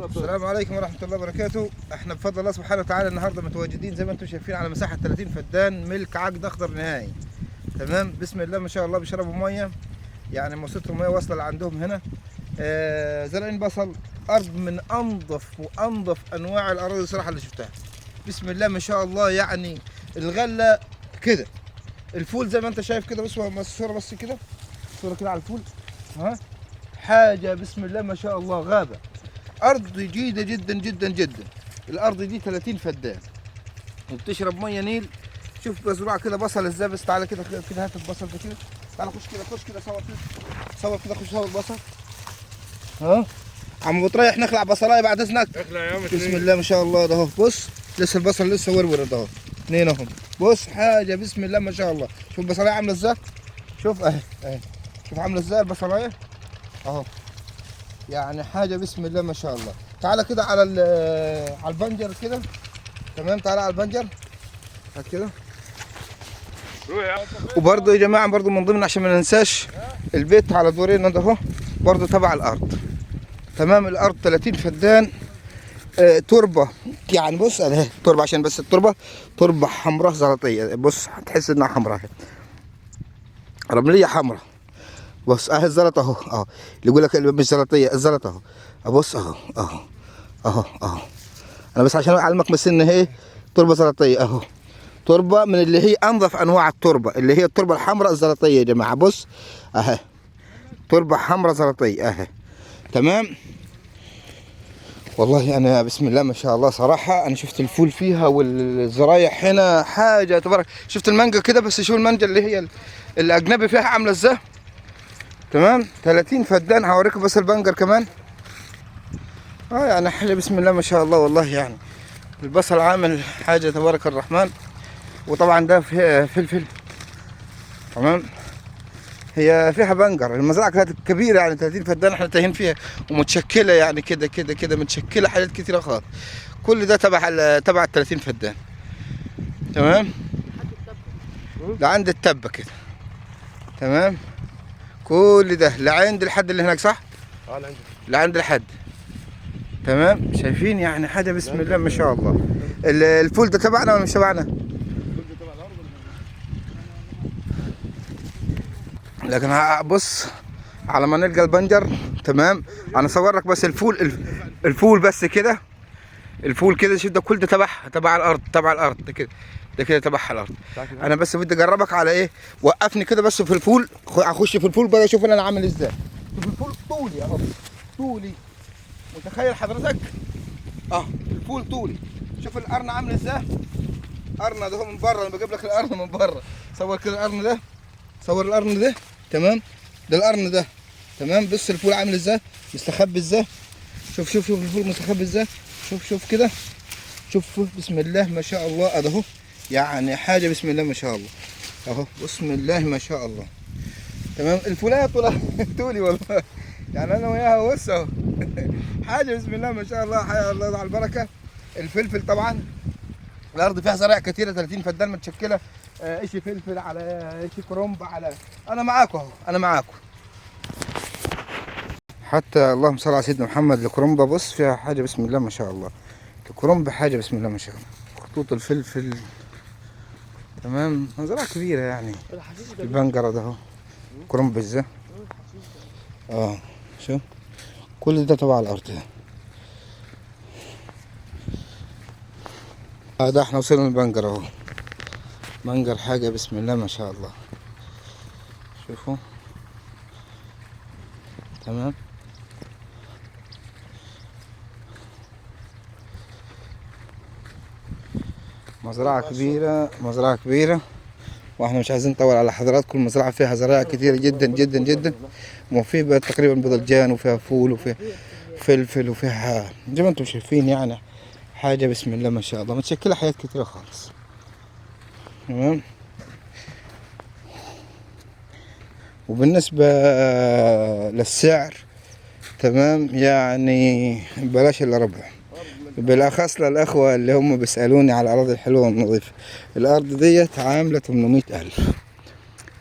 السلام عليكم ورحمة الله وبركاته. احنا بفضل الله سبحانه وتعالى النهارده متواجدين زي ما انتم شايفين على مساحة 30 فدان ملك عقد اخضر نهائي. تمام، بسم الله ما شاء الله بيشربوا مية، يعني ماسوره المية واصله لعندهم هنا. زارعين بصل، ارض من انظف وانظف انواع الاراضي الصراحة اللي شفتها. بسم الله ما شاء الله، يعني الغلة كده، الفول زي ما انت شايف كده، بص الصورة بس كده، صوره كده على الفول، ها حاجة بسم الله ما شاء الله، غابه. ارض جيدة جدا جدا جدا. الارض دي 30 فدان وبتشرب مية نيل. شوف مزروعة كده بصل ازاي، بس تعالى كده كده، هات البصل ده كده، تعالى خش كده، خش كده، صور كده، صور كده، خش صور البصل. ها عم بتريح، نخلع بصلايه بعد اذنك. اخلع يا عم. بسم الله ما شاء الله، ده اهو بص لسه البصل لسه ورور، ده اهو اثنين اهم. بص حاجة بسم الله ما شاء الله، شوف البصلايه عامله ازاي، شوف اهي اهي، شوف عامله ازاي البصلايه اهو، يعني حاجة بسم الله ما شاء الله. تعالى كده على على البنجر كده، تمام، تعالى على البنجر هات كده. روح يا عم. وبرضه يا جماعة برضه من ضمن عشان ما ننساش البيت على دورين ده اهو برضه تبع الارض. تمام، الارض 30 فدان، تربه، يعني بص اهي تربه، عشان بس التربة تربه حمراء زلطيه، بص هتحس انها حمراء، رمليه حمراء. بص اهي الزلط اهو اهو، اللي يقول لك مش زلطيه، الزلط اهو، ابص اهو اهو اهو اهو. انا بس عشان اعلمك بس ان هي تربه زلطيه اهو، تربه من اللي هي انظف انواع التربة، اللي هي التربة الحمراء الزلطيه يا جماعة. بص اهي تربه حمراء زلطيه اهي. تمام، والله انا بسم الله ما شاء الله صراحة انا شفت الفول فيها والزرايح هنا حاجة تبارك. شفت المانجا كده، بس شوف المانجا اللي هي الاجنبي فيها عامله ازاي. تمام، 30 فدان. هوريكم بس البنجر كمان. يعني حاجة بسم الله ما شاء الله، والله يعني البصل عامل حاجة تبارك الرحمن. وطبعا ده فلفل. تمام، هي فيها بنجر، المزرعة كانت كبيرة يعني 30 فدان احنا تاهين فيها، ومتشكله يعني كده كده كده، متشكله حاجات كتيرة خالص. كل ده تبع تبع ال 30 فدان. تمام، لعند التبه كده. تمام، كل ده لعند الحد اللي هناك، صح؟ لعند الحد. تمام، شايفين يعني حاجة بسم الله ما شاء الله. الفول ده تبعنا ولا مش تبعنا؟ لكن بص على ما نلقى البنجر. تمام، انا اصور لك بس الفول، الفول بس كده، الفول كده، شوف ده كل ده تبعها، تبع الارض، تبع الارض ده كده، ده كده تبعها الارض. انا بس بدي اجربك على ايه، وقفني كده بس في الفول، اخش في الفول بقى اشوف انا عامل ازاي. شوف الفول طولي اهو، طولي، متخيل حضرتك؟ الفول طولي. شوف القرن عامل ازاي، قرن ده من بره، انا بجيب لك القرن من بره. صور كده القرن ده، صور القرن ده. تمام، ده القرن ده. تمام، بص الفول عامل ازاي، مستخبي ازاي. شوف شوف شوف الفول مستخبي ازاي، شوف شوف كده، شوف بسم الله ما شاء الله اهو، يعني حاجة بسم الله ما شاء الله اهو، بسم الله ما شاء الله. تمام، الفولات ولا طولي والله، يعني انا وياها بص اهو حاجة بسم الله ما شاء الله، حيا الله على البركة. الفلفل طبعا الارض فيها زراعة كتيرة، 30 فدان متشكله، اشي فلفل على اشي كرنب على، انا معاكم اهو، انا معاكم. حتى اللهم صل على سيدنا محمد، الكرنبه بص فيها حاجة بسم الله ما شاء الله، الكرنب حاجة بسم الله ما شاء الله. خطوط الفلفل. تمام، مزرعة كبيرة يعني. البنجره ده اهو، كرنب ازاي، شوف كل ده تبع الارض ده. ده احنا وصلنا للبنجر اهو، بنجر حاجة بسم الله ما شاء الله. شوفوا تمام، مزرعة كبيرة، مزرعة كبيرة، واحنا مش عايزين نطول على حضراتكم. المزرعة فيها زراعة كتيرة جدا جدا جدا، وفي بقى تقريبا بضلجان، وفيها فول، وفيها فلفل، وفيها زي ما انتم شايفين يعني حاجة بسم الله ما شاء الله، متشكلة حاجات كتيرة خالص. تمام، وبالنسبة للسعر، تمام، يعني بلاش الا ربع، بالاخص للاخوة اللي هم بيسالوني على الاراضي الحلوة والنظيفه. الارض ديت عامله 800,000،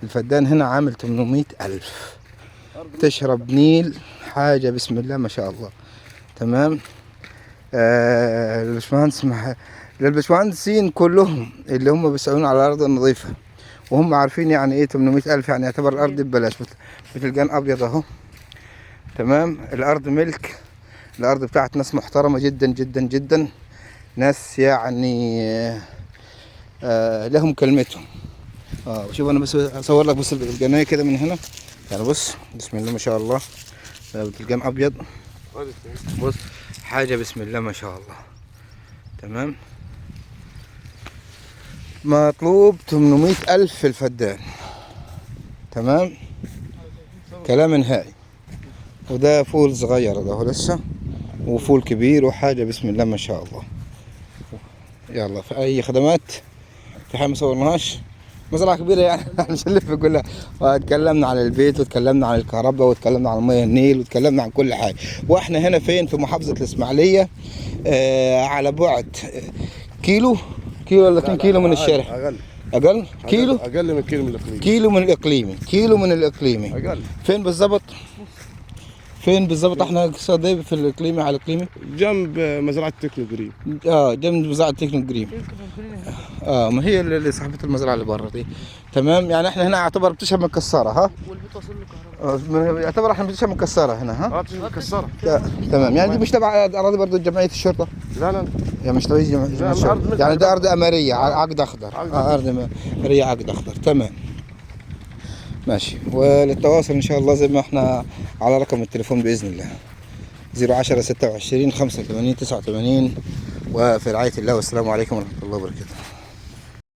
الفدان هنا عامل 800,000، تشرب نيل، حاجة بسم الله ما شاء الله. تمام، الباشمهندس للباشمهندسين كلهم اللي هم بيسألون على الارض النظيفة، وهم عارفين يعني ايه 800,000، يعني يعتبر الارض ببلاش. بتلقان ابيض اهو. تمام. الارض ملك، الارض بتاعت ناس محترمة جدا جدا جدا، ناس يعني لهم كلمتهم. شوف انا بس اصور لك بس الجناية كده من هنا، يعني بص بسم الله ما شاء الله، بتلقان ابيض، بص حاجة بسم الله ما شاء الله. تمام. مطلوب 800,000 في الفدان. تمام. كلام نهائي. وده فول صغير ده لسه، وفول كبير، وحاجة بسم الله ما شاء الله. يلا في أي خدمات؟ في حاجة ما صورناهاش؟ مزرعة كبيرة يعني مش هنلف كلها. اتكلمنا عن البيت، واتكلمنا عن الكهرباء، واتكلمنا عن مياه النيل، واتكلمنا عن كل حاجة. واحنا هنا فين؟ في محافظة الإسماعيلية، على بعد كيلو ولا 2 كيلو من الشارع. اقل كيلو، اقل من كيلو من الاقليمي. كيلو من الاقليمي، كيلو من الاقليمي اقل. فين بالظبط؟ فين بالظبط؟ احنا قصاد في الاقليمي، على الاقليمي جنب مزرعة تكنو جرين. جنب مزرعة تكنو جرين. ما هي اللي صاحبه المزرعة اللي بره دي. تمام. يعني احنا هنا يعتبر بتشرب من كساره. ها، والبيت واصل له كهرباء. يعتبر احنا بتشرب من كساره هنا. ها، بتشرب من كساره. تمام. يعني دي مش تبع اراضي برضه جمعية الشرطة؟ لا لا، يعني مش تبع جمعية الشرطة، يعني ده ارض اماريه، عقد اخضر. ارض اماريه عقد اخضر. تمام ماشي. وللتواصل ان شاء الله زي ما احنا على رقم التليفون باذن الله 010 26 85 89. وفي رعاية الله، والسلام عليكم ورحمة الله وبركاته.